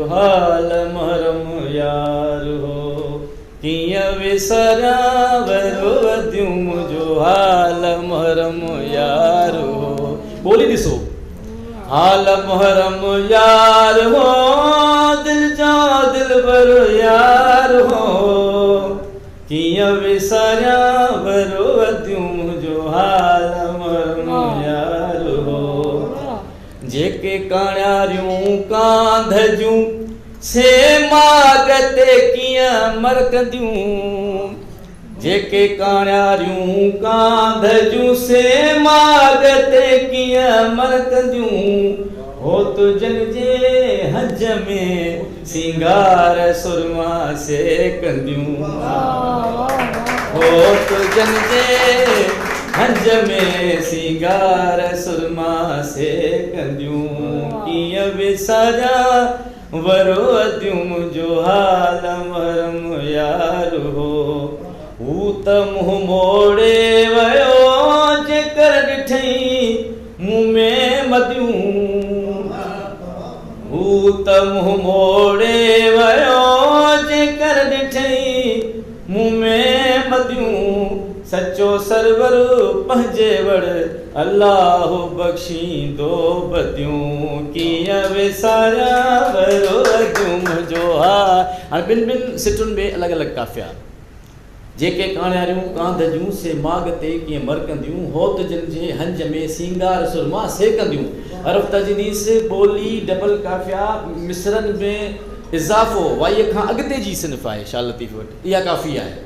حال محرم يار هو، ڪيئن وساريان وروديون منهنجو حال محرم يار هو. ٻولي ڏسو، حال محرم يار هو، دل جو دلبر يار هو، ڪيئن وساريان وروديون منهنجو حال محرم يار هو. جيڪي ڪاڻياريون ڪانڌ جون، سي ماڳ تي ڪيئن مرڪنديون. جيڪي ڪاڻياريون ڪانڌ جون، سي ماڳ تي ڪيئن مرڪنديون. هوت جن جي هنج ۾ سينگار سرما سي ڪنديون. هوت جن جي هنج ۾ سينگار سرما سي ڪنديون. ڪيئن وساريان ورو اديون منهنجو حال محرم يار هو. هو ته منهن موڙي ويو جيڪر ڏٺئي مون ۾ مديون. هو ته منهن موڙي ويو جيڪر ڏٺئي مون ۾ مديون. سچو سرور پنهنجي وڙ الله بخشيندو بديون. ڪيئن وساريان ورو اديون منهنجو ها. هاڻي ٻن ٻن سٽن ۾ الڳ الڳ قافيا. جيڪي ڪاڻياريون ڪانڌ جون، سي ماڳ تي ڪيئن مرڪنديون. هوت جن جي هنج ۾ سينگار سرما سي ڪنديون. حرف تجنيس، ٻولي، ڊبل قافيا، مصرعن ۾ اضافو، وائيء کان اڳتي جي صنف آهي. شاهه لطيف وٽ اها ڪافي آهي.